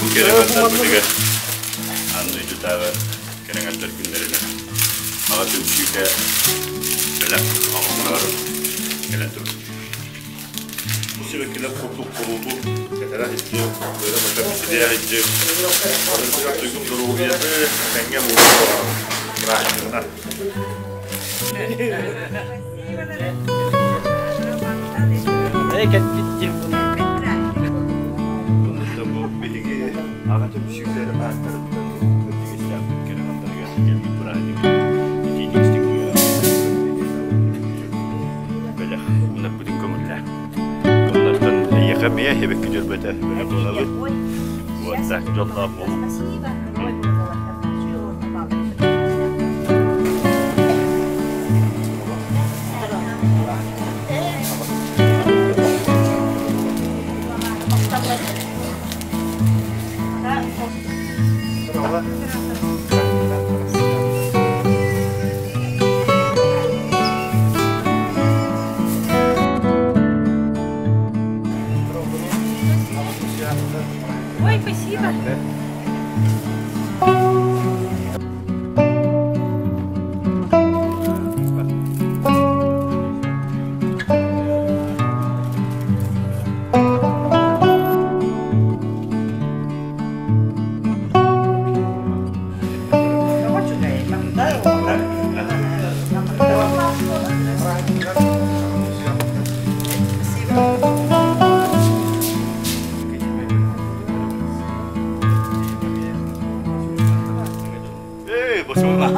Бу кэрэҥэттэрбитигэр аан дойдутааҕы кэрэҥэттэр күннэринэн аҕа түмсүүтэ бэлэх оҥорор кэлэн турбут. Бу сибэккилэр курдук куруутун кэтэрэ сылдьыам, үөрэ-көтө мичилийэ сылдьыам. Барытыгар туйгун доруобуйаны тэҥҥэ буолуо бырааһынньыгынан. Бу биһиги аҕа түмсүүлэрэ бааттарыттан кырдьыгастаахпыт кэрэ мандарыгар кэлбит бырааһынньык итиитик бэлэх уунарбытын көҥүллээ. Оннортон эйиэхэ эмиэ эбэкки дьөрбөтө бэлэх уунабыт. Уоттаах дьоллоох буолуҥ. Ой, спасибо. Эй, босула.